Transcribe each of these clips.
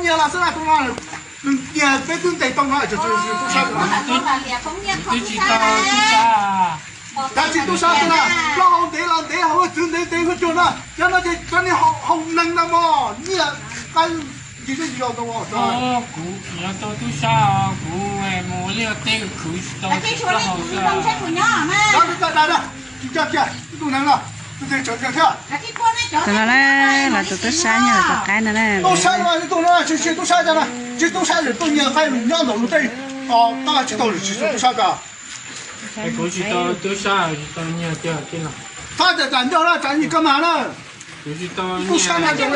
Nyias los xwb na, tus no, nyias peb twb ntes tau no, tsis tau tub sab. Twb tsis tau tub sab. Tab tsis tub sab xwb na, plaub hau ntev los ntev, hauv txwv ntev ntev, hauv cuag no, yog no ces cov niag hau neeg no mog, nyias qab ncig zej ncig zos tau. Kuv yuav tau tub sab, kuv mus liaj teb khwv tsis tau plaub hau xwb. Tsis coj kiag tus neeg no, tus neeg tsawg kiag thiab. Tus no na, los tus tub sab nyob tus qaib no na. Tub sab no, tus no tsis tsis tub sab cas na, tsis tub sab ces tuaj nyiag qaib nyob ntawm lub teb, tos tab tsis tau tsis tub sab cas. Kuv tsis tau tub sab, tsis tau nyiag tiag. Thab tas tas ncauj na, tsam nyiag koj mas na. Tub sab no, tus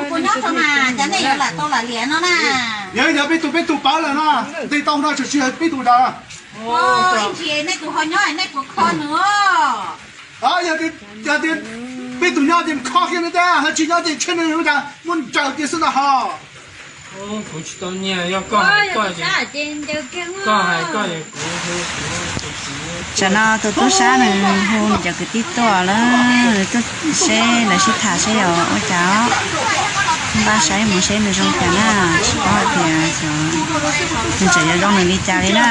puas nyob tod mas, cas nej yuav lam tau lam liam no na? Yog yog peb tus peb tus pawv lawm na, ntes tau no tsis tsis peb tus tas. Ib ntsis nej tus ho nyob nej puas kho nws? Yog tias peb tus nyob ces kho kiag nws tiag, ho tsis nyob ces tshem nws, cas muab ncaws kiag xwb ntag ho. Kuv tsis tau nyiag, yog koj hais koj, koj hais koj es kuv hu kuv tus txiv. Tsam no tus tub sab nws hu nws cov kwv tij tuaj lawm, nws tuaj seb lawv sib tham seb yog ua cas os. Npaj saib mus seb nws zoo cas na, tsis paub hais tias xyov nws tseem yuav zoo nws li cas li na.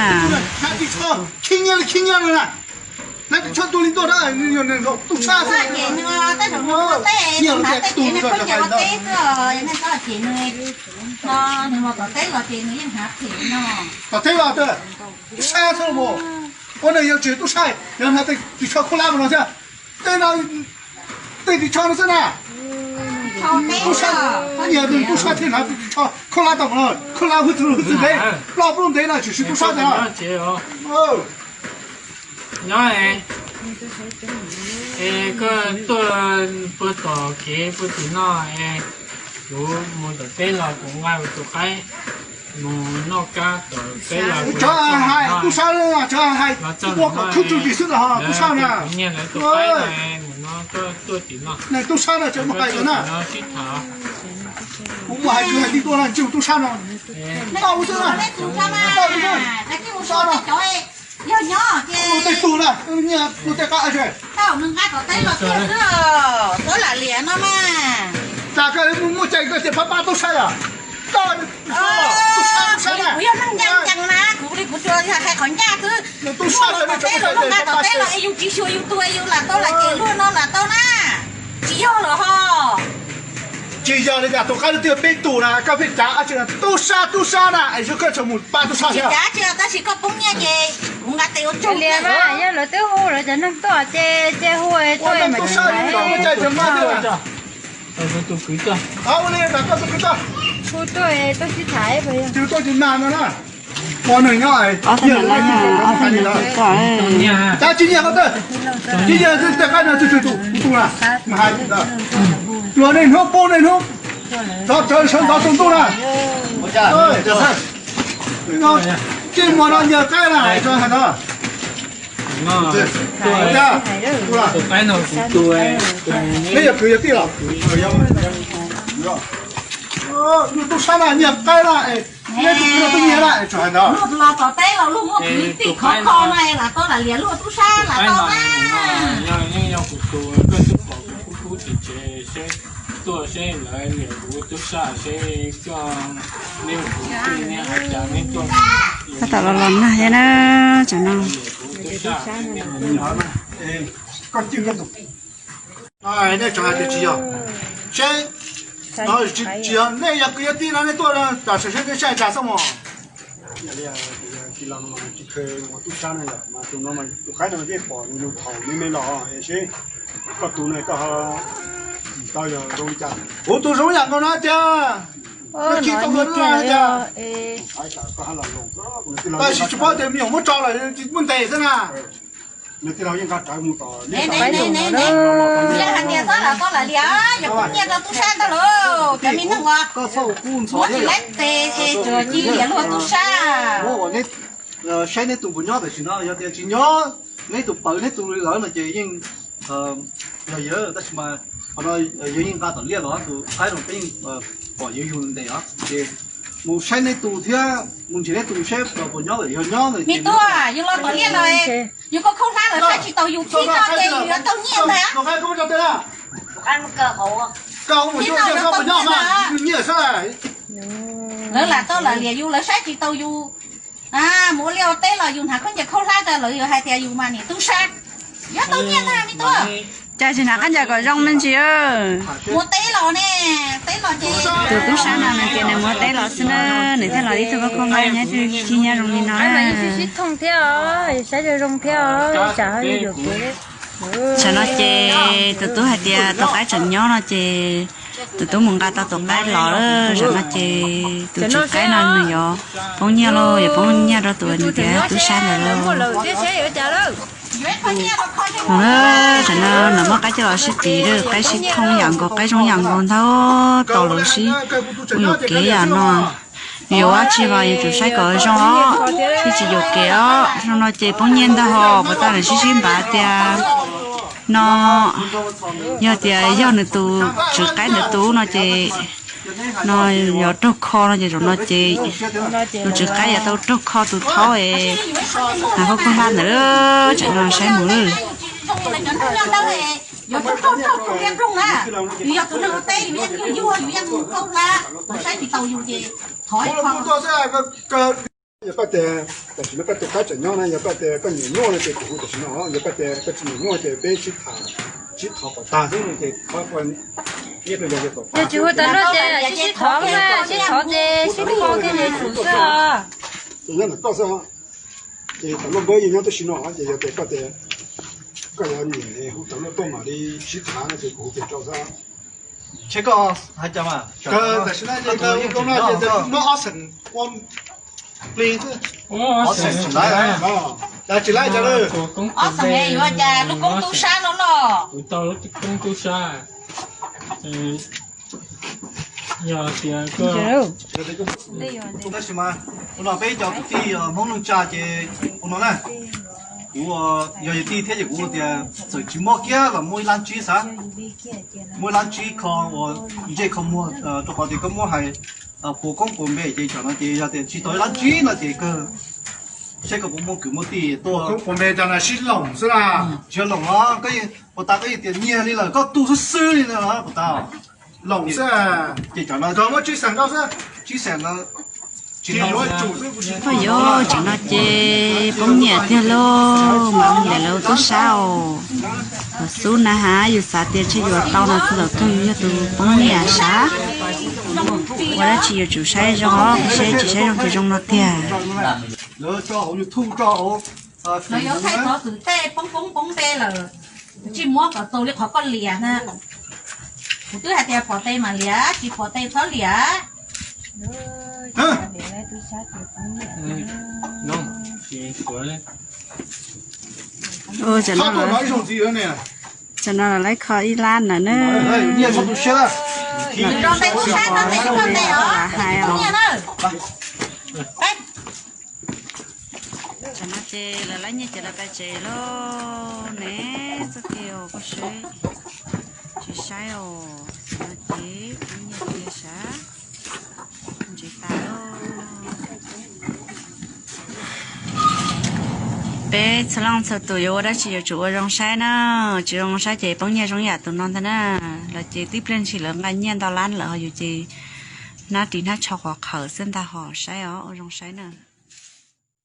Khib nyiab li khib nyiab li na. Hnab ris tsho tuaj li tuaj na, tub sab xwb. Nyiaj los tias tus no tsis hais ntawd. Tom teb los, tub sab xwb los. Ua neeg yog tsis tub sab, yog hnab ris tsho khaub hlab mus no thiab. Tej no, tej ris tsho no xwb na. Tub sab, nyiaj tub sab thiaj hnab ris tsho khaub hlab tau mus no, khaub hlab hwj txwv hwj txwv ntev, ploj plaub ntev no tsis tsis tub sab tiag. Nyob es, es koj tuaj puag tom kev puag tim no es, kuv mus tom teb los kuv nqa kuv tus qaib mus noj kab tom teb los. Cov hais tub sab, cov hais ua kom khwb tug ris xwb los tub sab na. Kuv nyiag lawv tus qaib no mus no tuaj tim no. Tub sab no tseem mus hais na. Kuv mus hais kwv hais tij tuaj no tsis tub sab no. Tau xwb na. Tau xwb na. Yog nyob ces tej tug na, nyiaj kuv tej qab tsis. Tau nws nqa tom teb los tiag xwb, koj lam liam no mas. Cas koj muaj cai koj tias pab pab tub sab yom? Koj, tub sab, tub sab na. Kuv yog neeg ncaj ncees na, kuv li kuv tsuas hais qhov ncaj xwb. Tub sab tom teb los, nqa tom teb los es yus tsis xyuas yus tus es yus lam tau lam ces luag no lam tau na. Tsis yog lawm ho. Tsis yog li cas, tus qaib twb peb tus na, koj pheej cav dab tsi na, tub sab tub sab na, es koj tseem mus pab tub sab thiab. Tsis cav dab tsi, tab sis koj poob nyiaj ces kuv nqa tes ua tsaug. Yog lawv twb hu lawv cov neeg tuaj ces cia hu tuaj mas tub sab mas. Tus kwv tuaj. Hu tuaj tuaj sib tham. Tus tuaj tus nag no na. Ua neeg nyob, tab tsis nyiag koj tawm, tsis nyiag tej qaib no, tsis tsis tus kuv tus na, mas hais ntawd. Luag niaj hnub poob niaj hnub, tov tsawv sawv ntxov tsaus ntuj na. Ces muaj no nyiag qaib na, tso hais no. Tus qaib no kuv tus. Neb yog kwv yog tij los? Yog tub sab na, nyiag qaib na, neb tus kwv los twb nyiag na, tso hais no. Luag los tom teb los luag muaj kwv tij khov kho no lam tau lam liam luag tub sab lam tau na. Yog kuv tus, koj twb pom kuv kub kub tsev tsev seb tuaj seb lawv liam kuv tub sab seb koj, neb kuv tij neb hais cas neb tuaj. Tab tom los los nag thiab na, tsam no. Koj tij koj tus. Nej tsam hais tias tsis yog, seb, tsis yog nej yog kwv yog tij no nej tuaj tam sim seb nej saib tsa xwb mos. Tij laug tsis kheev ua tub sab na yom, mas tus no mas tus qaib no mas yeej pom nws yug thaum me me los seb koj tus no koj tau yog zoo li cas. Kuv tus zoo yam nkaus no tiag. Koj tsis tau tiag. Tab sis tsis paub tias me nyuam muab tso lawm muab ntes xwb na. Yog hais tias txhob lam tau lam liam, yog koj nyiaj rau tub sab ntag lauj, cov me neeg uas muab tsis laib tes es tsuas cia liam luag tub sab. Saib neb tus puas nyob tam sim no, yog tias tsis nyob, neb tus pawv neb tus li lawm no ces yeej yog yawg, tab sis mas qhov no yawg yeej nqa tom liaj los tus qaib no peb yeej pom yawg yug ntes os, ces mus saib neb tus thiab mus ntsia neb tus seb puas nyob lawm, yog nyob no ces me tub, yus los tom liaj los yus koj khaub hlab los saib tsis taus yus khib no ces yus yuav tau nyiaj ntag. Lawv lam tau lam liam yus, lawv saib tsis taus yus. Mus ua liaj ua teb los yus hnav khaub ncaws khaub hlab rau lawv, yus hais tias yus mas niam tub sab. Yuav tau nyiaj ntag me tub. Cas tsis hnav khaub ncaws kom zoo me ntsis. Mus teb los ne, teb los ces tus tub sab no nws tias nws mus teb los xwb na, nws thiaj los ib tug khaub khaub hlab nyob ib tug khib nyob zoo li no na. Sib thooj thiab os, saib zoo zoo thiab os, tsam ho yuam kev. Tam no ces tus tub hais tias tus qaib tseem nyob no ces tus tub mus nqa tau tus qaib los lawm. Tam no ces tus tswv qaib no nws yuav poob nyiaj lauj, yuav poob nyiaj rau tus nws tias tub sab ntawd lauj. Tam no lawv muab qaib coj los sib tiv, qaib sib thooj yam nkaus, qaib zoo yam nkaus ntag, tau lawv sib ua yuam kev yam no. Yuav ua tsi los yuav tsum saib kom zoo os, thiaj tsis yuam kev os. Zoo no ces poob nyiaj ntag hos. Puas tas nws sib sib npav tias no, yog tias yog nws tus tswv qaib ntawd tus no ces no yuav raug kho no ces zaum no ces tus tswv qaib yuav tau raug kho tus thaub es hnav khaub khaub hlab ntawd. Tsam no saib mus lawm. Yog koj tias tam sim no koj tus qaib tseem nyob na, yog koj tias koj nyiam nyuaj no ces kuv hu tam sim no, yog koj tias koj tsis nyiam nyuaj ces peb sib tham, sib thov kom tag xwb no ces qhov ua nyiaj rau yog tom qab. Yog tsis hu tau luaj ces sib sib thov mas, sib thov ces sib kho thiaj li tsum xwb os. Ces nyob ntawm koj xwb os. Ces tam luaj npawb yeej nyob tib si no ces yog tias koj tias koj yuav nyiam hu tam luaj tuaj mam li sib tham no ces kuv hu tes rau xwb. Tam sim no ces muab ob xeem ua plig xwb. Ob xeem tsis laib, tsis laib cas lawm. Ob xeem yuav cas lub koob tub sab no los. Kuv tau lub koob tub sab. Yog tias koj, tab sis mas ua no peb cov kwv tij Hmoob Neej Tsa ces ua no na, kuv yog yus tij thiab ces kuv tias txawm tsis muaj kiag los muaj ib lab tsib xav, muaj ib lab tsib kho ua ntsej kho muag rau qhov tias koj muab hais puas koob puas npe ces tam no ces yog tias tsis tau ib lab tsib no ces kawg saib koj puas muaj kwv muaj tij tuaj. Puas npe cov no sib loom xwb na. Tsis yog loom os, koj puas tas koj yeej tias nyiag li lawm, koj tu xwb xwb li no puas tas. Loom xwb. Ces cov no muab tsib xeem rau xwb, tsib xeem no. Oj yuav, tam no ces poob nyiaj tiag lauj, mas ua li lawv tub sab os. Xub na has yus xav tias ntshe yuav tau no txog thaum kawg yus yog tus poob nyiaj sav. Ua dab tsi yuav tsum saib zoo os, saib tsis saib zoo ces zoo no tiag. Lawv tso hauv YouTube tso hauv, lawv yuav thaij tov xwm tej poob poob poob npe lawm, tsis muab kom txaus li qhov koj liam na. Kuv twb hais tias pom tes mam liam, tsis pom tes txhob liam. Tam no lawv kho ib lab ntawm na. Hais os. Tam no ces lawv lab nyiaj ces lawv pais tsev lauj ne. Txoj kev os, koj saib, tsis saib os. Tam no ces poob nyiaj tiag sav, ntsev tas lauj. Peb txhua leej txhua tus yuav ua dab tsi yuav tsum ua zoo saib na, tsis zoo saib ces poob nyiaj zoo yam tus no ntag na. Los ces tib pliag ntshis lawv nqa nyiaj ntau lab lawm ho yus ces hnab ris hnab tsho qhuav qhawv xwb ntag, ho saib os, ua zoo saib na.